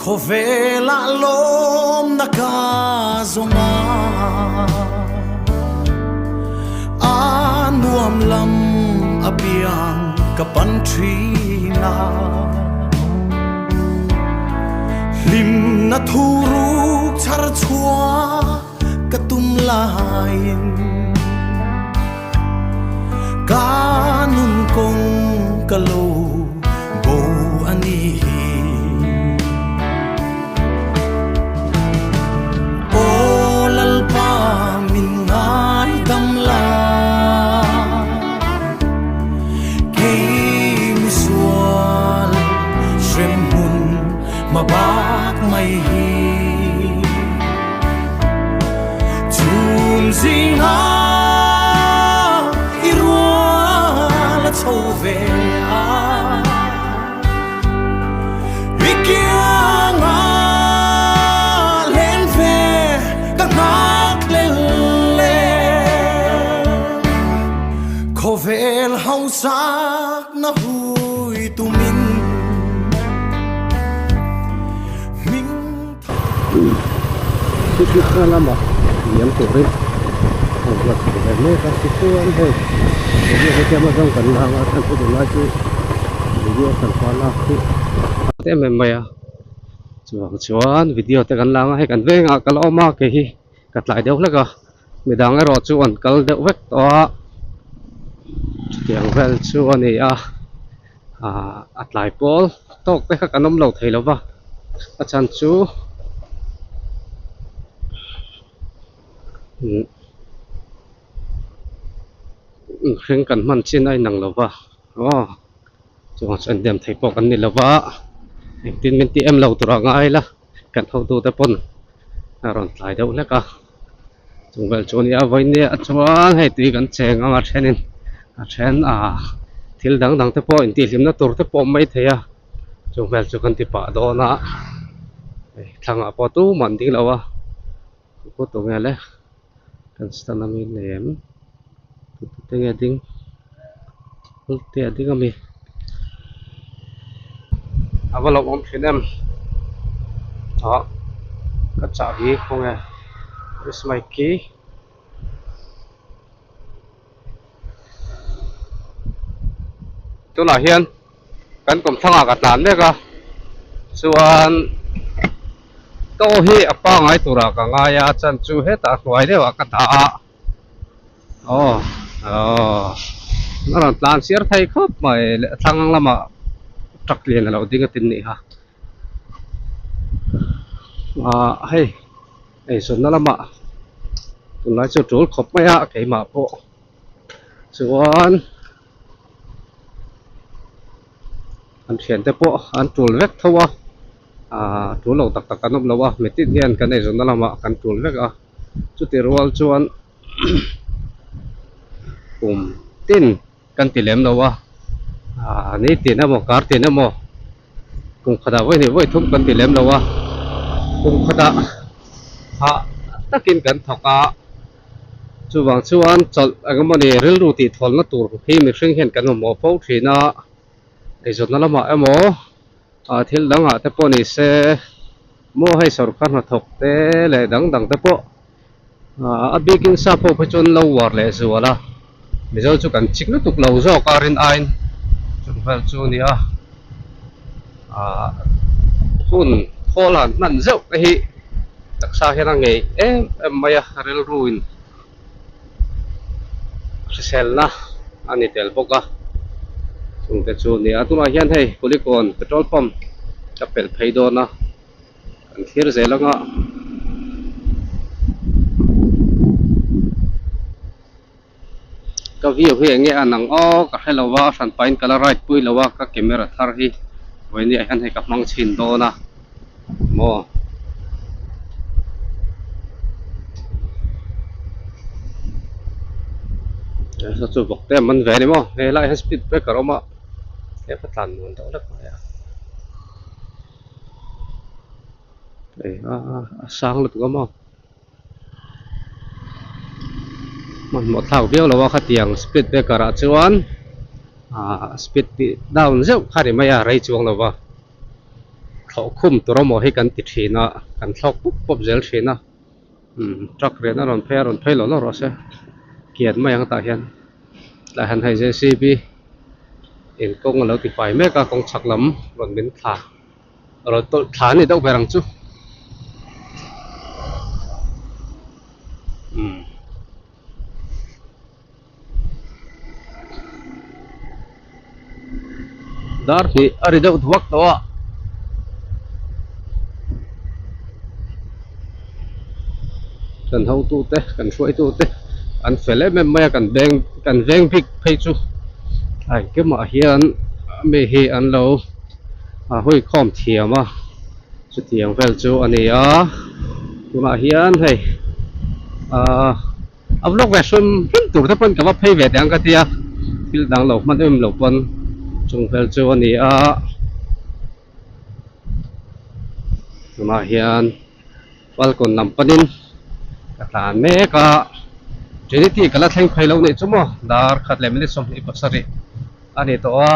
Khawvelah lawmna ka zawng a, a nuam lam apiang ka pan thin a. Hlimna thuruk chhar chhuah ka tum laiin ka nun kawng ka lo bo a ni hi. Aw Lalpa min ngaidam la, kei misual hremhmun hmabak mai hi. Chhum zinga i rual a chho ve a, i kianga len ve ka nghak hlel e. Khawvel hausak na hui tumin hming Picnic na lamah liam turin an ruat chho ve mek a tichuan hei video hi tlem azawng kan la anga chhan chu tunlai chu video kan hma lak hi a em em mai a chuvang chuan video te kan la anga hei kan vengah ka la awm a kei hi ka tlai deuh hlek a midang erawh chu an kal deuh vek tawh a chutiang vel chu a ni a. Ahh a tlai pawl tawk te kha kan awm lo thei lo va a chhan chu umm mihring kan hman chin a inang lo va aw chuan chuan dem thei pawh kan ni lo va engtin min tih em lo tur a ngai la kan hotu te pawn a rawn tlai deuh hlek a chung vel chu a nia vawinia chuan hei tui kan cheng ang a thenin a then ah thil dang dang te pawh intihhlimna tur te pawh awm mai thei a chung vel chu kan ti pah dawn a hei thlangah pawh tumah an ding lo a khaw tu nge le kan stand ami lem tute nge ding te a ding ami a va lo awm thin em ah ka chah hi khawnge where is my key tunah hian kan kawmthlangah ka tlan mek a chuan ka aw hi a pangai turah ka ngai a chan chu hetah hnuai deuhah ka dah a. Aw aw a rawn tlan siar thei khawp mai leh a thlang lamah truck lian a lo ding a tin nih kha ah hei eizawnna lamah tunlai chu a tul khawp mai a keimah pawh chuan an thiante pawh an tul vek tho a ah tul lo tak tak an awm lo a mitin hian kan eizawnna lamah kan tul vek a. Chuti rual chuan kum tin kan ti lem lo a, ah ni tin emaw kar tin emaw kum khatah vawi hnih vawi thum kan ti lem lo a, kum khatah hah takin kan thawk a, chuvang chuan chawlh eng emawni rilru tihthawlna tur hi mihring hian kan mamawh fo thin a, eizawnna lamah emaw ah thil dangah te pawh ni se. Maw hei sorkar hnathawk te leh dang dang te pawh a bikin sap ho phei chuan lo uar leh zual a, Mizo chu kan chik lutuk lo zawk a rin aiin chung vel chu a ni a, ah hun khawl han hman zeuh te hi taksa hian a ngei em em mai a rilru in hriselna a ni tel bawk a chung te chu a ni a tunah hian hei kulikawn petrol pump ka pelh phei dawn a kan thlir zel anga ka view hi eng nge a nang aw ka hre lo a hran pahin ka la ride pui lo a ka camera thar hi vawinia hian hei ka hmang chhin dawn a maw. Hei chu vawk te an man ve a ni maw hei lai hian speed breaker a awm a he ka tlan nuam deuh hlek mai a hei a a sang lutuk a maw hmanhmawh thlak viau lo a khatiang speed breaker ah chuan ah speed tih down zeuh kha a ni mai a rei chuang lo va. Thlawh khum tur emaw hi kan ti thin a, kan thlawk pup pup zel thin a, umm truck rian a rawn phei a rawn phei lo lo rawh se, kian mai ang tah hian tlai han hei JCB in kawng a lo ti fai mek a kawng chhak lam rawn min thla rawn tawlh thla a ni deuh ber ang chu umm. Dar hnih a ri deuh duak tawh a. Kan hotute kan hruaitute an fel em em mai a kan beng kan veng bik phei chu a engkimah hian mi hi an lo huikhawm thiam a. Chutiang vel chu a ni a tunah hian hei ahh a vlog ve hrim hrim tur te pawn ka va phei ve teh ang ka tia thil dang lo hman em lo pawn chung vel chu a ni a tunah hian falcon lam panin ka tlan mek a trinity ka la thleng phei lo nih chu maw dar khat leh minute 27 a ni tawh a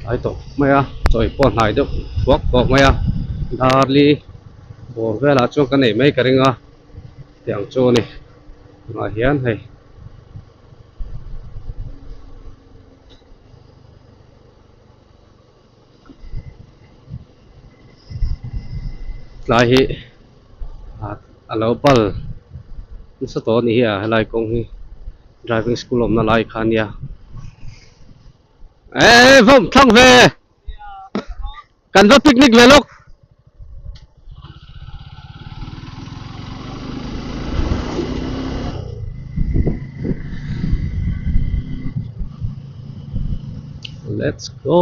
tlai tawh mai a chawi pawh hnai deuh thuak tawh mai a darli bawr velah chuan ka neih mai ka ring a tiang chu a ni tunah hian hei tlai hi a lo bal nasa tawh a ni hi a helai kawng hi driving school awmna lai kha ania eee vawm thlang ve kan va picnic ve lawk. Let's go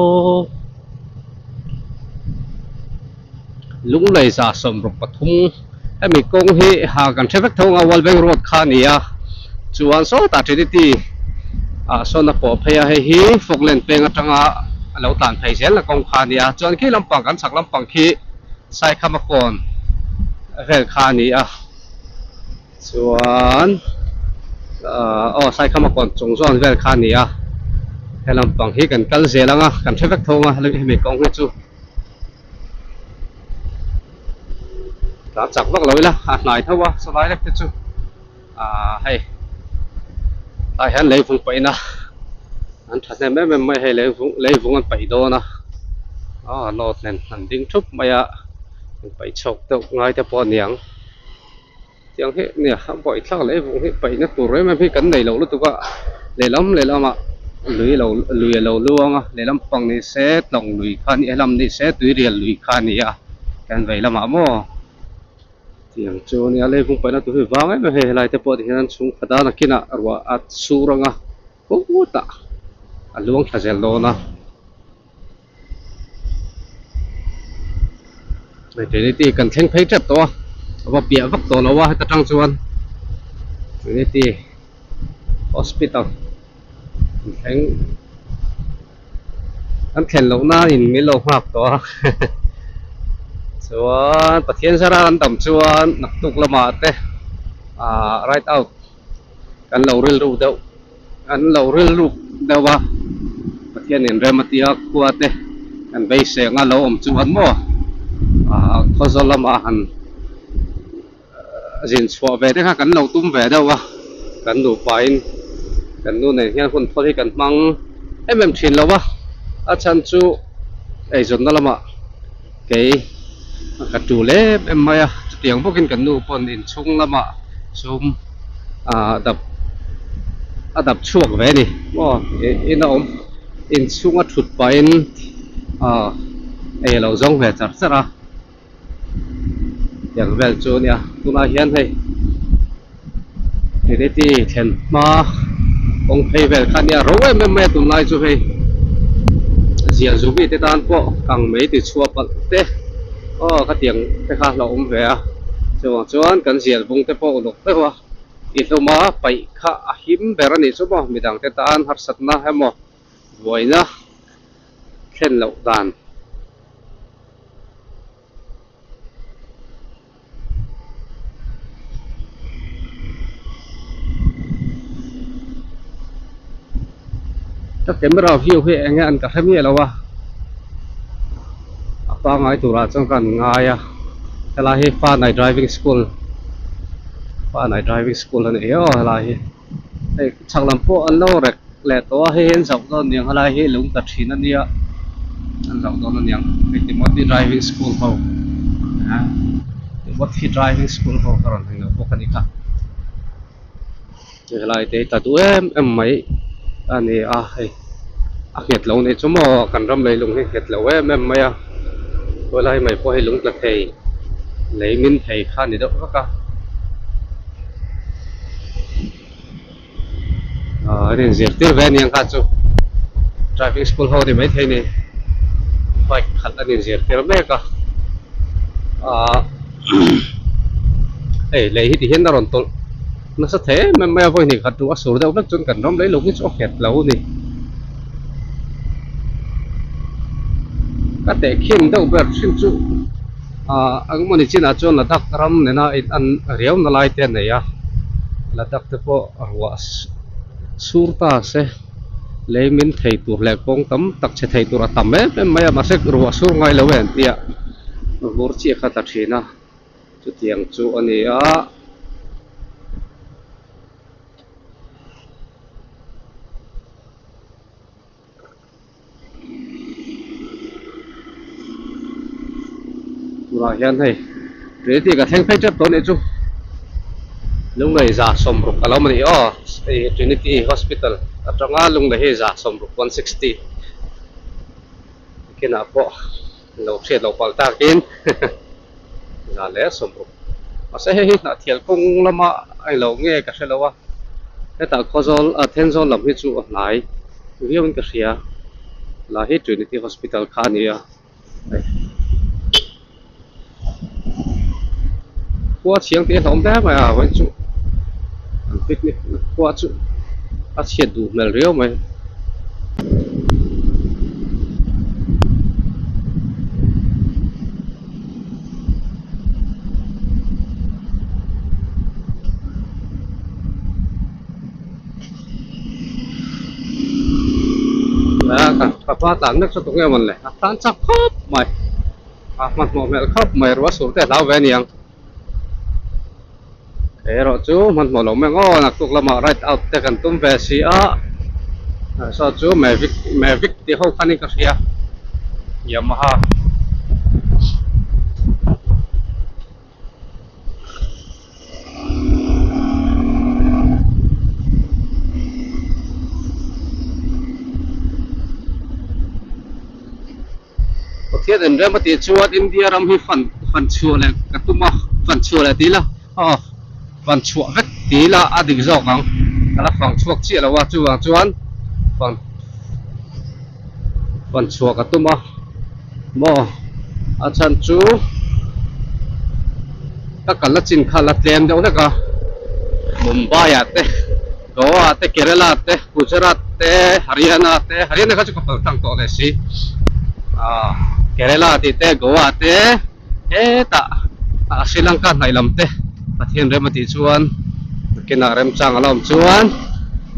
Lunglei za 63 hemi kawng hi ha kan hre vek tho ang a World Bank Road kha a ni a chuan sawtah Trinity ah sawn a pawh phei a hei hi Falkland peng atanga a lo tlan phei zel na kawng kha a ni a chuan khi lampang kan chhak lampang khi Saikhama kawn vel kha a ni a. Chuan ahh aw Saikhama kawn chung zawn vel kha a ni a he lampang hi kan kal zel ang a kan hre vek tho ang a hemi kawng hi chu tlan chak vak lo ila a hnai tho a sawlai lek te chu ahh hei tlai hian leivung paih na an tha hnem em em mai hei leivung leivung an paih dawn a aw load nen an ding thup mai a an paih chhuak deuh ngai te pawh a ni ang. Tiang hi nia a bawih thlak leh vung hi paihna tur em em hi kan nei loh lutuk a lehlam lehlamah lui lo lui a lo luang a lehlam pang ni se tlawng lui kha a ni helam ni se tuirial lui kha a ni a kan vei lamah maw tiang chu a nia leivung paihna tur hi vang em em hei helai te pawh tihian an chhung khat a nakinah ruah a sur ang a kawtah a luang thla zel dawn a. Trinity kan thleng phei tep tawh a a va piah vak tawh lo a heta tang chuan Trinity hospital an thleng an thlen loh na in min lo nghak tawh a chuan Pathian zara an dam chuan naktuk lamah te ah right out kan lo rilru deuh an lo rilru deuh a Pathianin rem a tia khua te kan beisei anga lo awm chu an maw ah khawzawl lamah han zin chhuah ve te kha kan lo tum ve deuh a kan nupain kan nu nen hian hun thawl hi kan hmang em em thin lo a a chhan chu eizawnna lamah kei ka tul em em mai a chutiang bawkin kan nu pawn inchhung lamah sum ah dap a dap chhuak ve a ni maw in a awm inchhunga thut pahin ah ei a lo zawng ve char char a tiang vel chu a nia tunah hian hei Trinity thlen hma kawng phei vel kha a nia ro em em mai a tunlai chu hei ziah zu mite tan pawh kang mai ti chhuah palh te aw khatiang te kha a hlauhawm ve a chuvang chuan kan zial bung te pawh uluk deuh a i hlum a paih kha a him ber a nih chu maw midang te tan harsatna emaw buaina thlen loh dan. Ka camera view hi eng nge an ka hre miah lo a. pangngai turah chuan ka han ngai a helai hi Fanai driving school Fanai driving school a ni aw helai hi hei chhak lam pawh an lo rek leh tawh a hei hi an zauh dawn aniang helai hi lung ta thin a nia an zauh dawn aniang hei Timothy driving school ho Timothy driving school ho ka rawn hmu lo bawk a ni kha. Helai te hi tla duh em em mai a ni a hei a nghet lo nih chu maw kan ram leilung hi nghet lo em em mai a helai mai pawh hi lung tla thei lei min thei kha a ni deuh vek a ah an inzirtir ve aniang kha chu driving school ho a ni maithei a ni bike khalh an inzirtir mek a ah hei lei hi ti hian a rawn tawlh nasa thei em em mai a vawi hnih khat duh a sur deuh vek chuan kan ram lei lo hi chu a nghet lo a ni ka tehkhin deuh ber thin chu ah engmawni chinah chuan Ladakh ram nena in an riau na lai te a nei a Ladakh te pawh ruah sur ta se lei min thei tur leh kawng tam tak chhe thei tur a tam em em mai a mahse ruah sur ngai lo em tia vur chiah kha ta thin a chutiang chu a ni a. Tunah hian hei Trinity ka thleng phei tep tawh anih chu Lunglei za sawmruk a lo awm a ni aw hei Trinity Hospital atanga Lunglei hi za sawmruk 160 kinah pawh lo hriat loh palh takin za leh sawmruk mahse hei hi hnahthial kawng lama a ni lo nge ka hre lo a hetah khawzawl ah Thenzawl lam hi chu a hnai viau in ka hria lah hi Trinity Hospital kha a ni a hei khua chhiang tih a hlauhawm hle mai a vawiin chu an picnic khua chu a chhiat duh hmel riau mai. Ka pa tlan mek chu tunge mawn le a tlan chak khawp mai a hmanhmawh hmel khawp mai ruah sur te a hlau ve aniang erawh chu hmanhmawh loh mek aw naktuk lamah ride out te kan tum ve si a saw chu mavic mavic tih ho khanin ka hria Yamaha. Pathian in rem a tih chuan India ram hi fan fan chhuah leh ka tum a fan chhuah leh tih ila aw fan chhuah vek tih ila a dik zawk ang ka la fang chhuak chiah lo a chuvang chuan fan fan chhuah ka tum a maw a chhan chu ka kal na chin kha la tlem deuh hlek a Mumbai ah te Goa ah te Kerala te Gujarat te Haryana te Haryana kha chu ka pal tlang tawh leh si ah Kerala tih te Goa te hetah ah Sri Lanka hnaih lam te Pathian rem a tih chuan nakinah remchang a la awm chuan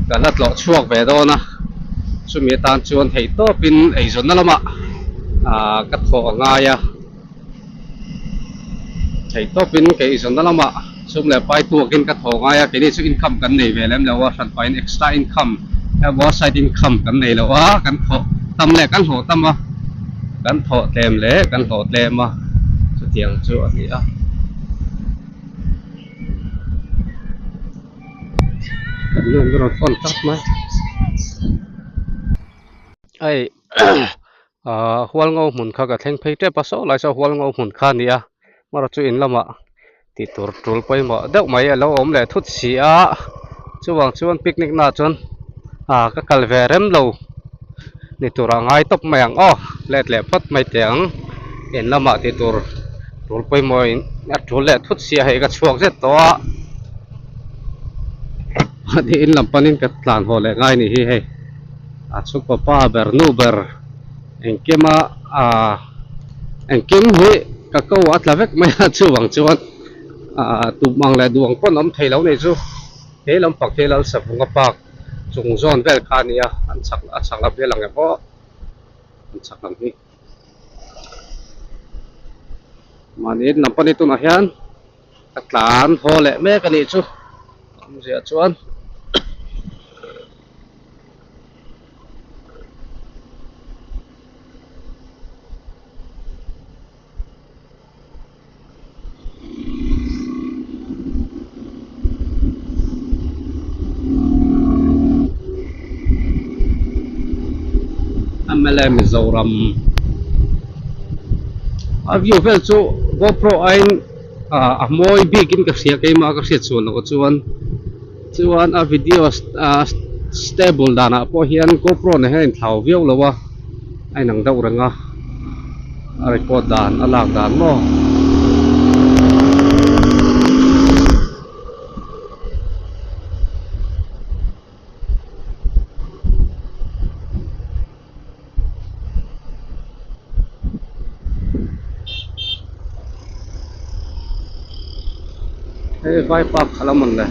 ka la tlawh chhuak ve dawn a chumi atan chuan theih tawpin eizawnna lamah ah ka thawh a ngai a theih tawpin ka eizawnna lamah sum leh pai tuakin ka thawh ngai a keini chu income kan nei ve lem lo a hranpain extra income emaw side income kan nei lo a kan thawh tam leh kan hlawh tam a kan thawh tlem leh kan hlawh tlem a chutiang chu a ni a. Kan nu an rawn phone tlat mai hei ah hualngo hmun kha ka thleng phei tep a saw lai saw hualngo hmun kha a ni a amaherawhchu chu in lamah tih tur tul pawimawh deuh mai a lo awm leh thut si a chuvang chuan picnic naah chuan ah ka kal ve rem lo ni tur a ngai tawp mai ang aw let leh phawt mai teh ang in lamah tih tur tul pawimawh in a tul leh thut si a hei ka chhuak zet tawh a mahni in lam panin ka tlan haw leh ngai a nih hi hei a chhungkaw pa ber nu ber engkima ah engkim hi ka ko a tla vek mai a chuvang chuan ah tum ang leh duh ang pawn awm thei lo a nih chu he lampang hi Lalsavunga park chung zawn vel kha a ni a an chak a chak lam hi a lang em aw an chak lam hi. Mahni in lam pawh tunah hian ka tlan haw leh mek a nih chu awmzia chuan. Mla Mizoram a view vel chu GoPro aiin ah a mawi bikin ka hria keimah ka hriat chhuah loh chuan chuan a video ah stable danah pawh hian GoPro nen hian a inthlau viau lo a. A inang deuh reng a a record dan a lak dan maw. Hei vai park kha la mawn le.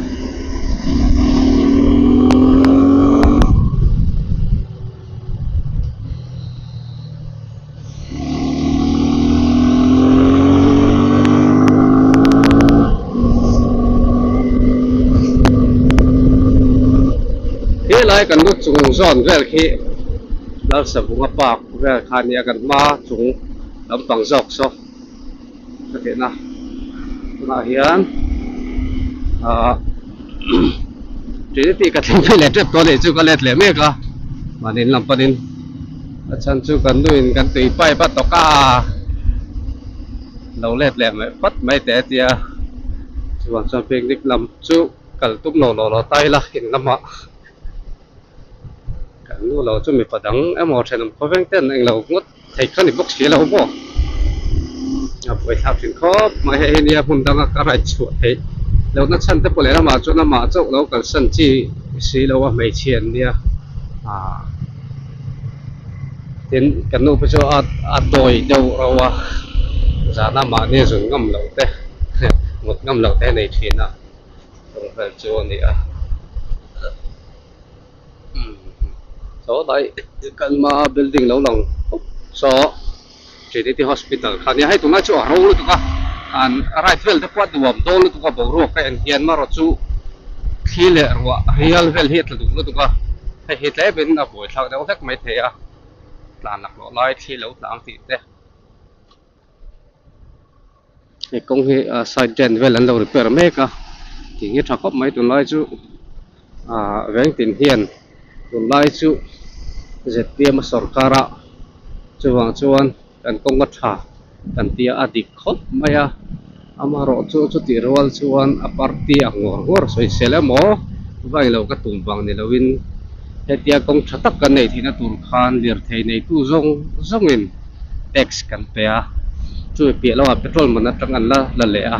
Helai kan lu chung zawn vel khi Lalsavunga park vel kha a nia kan hma chung lampang zawk saw. Ka tihna tunah hian ahh trinity ka thleng phei leh tep tawh a nih chu ka let leh mek a mahni in lam panin a chhan chu kan nuin kan tui pipe a tawk a lo let leh mai phawt mai teh a tia chuvang chuan picnic lam chu kal tum lo lo lo ta ila in lamah. Kan nu lo chu mipa dang emaw thenawm khawveng ten englo ngawt thei kha ni bawk si lo maw? A buaithlak thin khawp mai hei hi nia hmun danga ka ride chhuah theih lohna chhan te pawh lehlamah chuan amah chauh lo kalsan chi si lo a hmeichhia an nia ah tin kan nu pawh chu a a dawi deuh reuh a zana mahni zun ngam loh te mut ngam loh te a nei thin a. Rawng vel chu a ni a saw lai kan hma a building lo lang khawp saw Trinity Hospital kha nia hei tunlai chu a ro lutuk a an right vel te pawh a nuam dawn lutuk a boruak a en hian marawh chu thli leh ruah rial vel hi a tla duh lutuk a hei hi tlem in a buaithlak deuh hlek maithei a tlan laklawh lai thli lo tlang tih te. He kawng hi ah side drain vel an lo repair mek a tih hi tha khawp mai tunlai chu ah veng tin hian tunlai chu zpm a sawrkar a chuvang chuan kan kawng a tha kan tia a dik khawp mai a amaherawh chu chutih rual chuan a party a nguar nguar sawisel emaw vai lo ka tum vang ni loin hetia kawng tha tak kan neih theihna tur khan lirthei neitu zawng zawngin. Tax kan pe a, chumi piah lamah petrol man atang an la la leh a,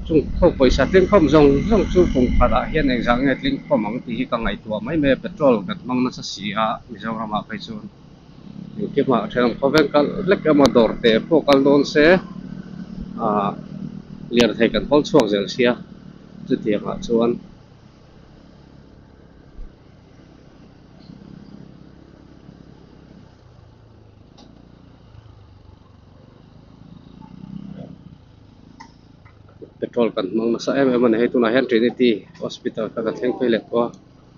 chung khaw pawisa tlingkhawm zawng zawng chu kum khatah hian engzah nge tlingkhawm ang tih hi ka ngaihtuah mai mai a, petrol kan hmang nasa si a Mizoramah phei chuan engkimah thenawm khawvel kal hlek emaw dawr te pawh kal dawn se ah lirthei kan hawl chhuak zel sia chutiangah chuan. Petrol kan hmang nasa em em a ni hei tunah hian Trinity Hospital kha ka thleng phei leh tawh a.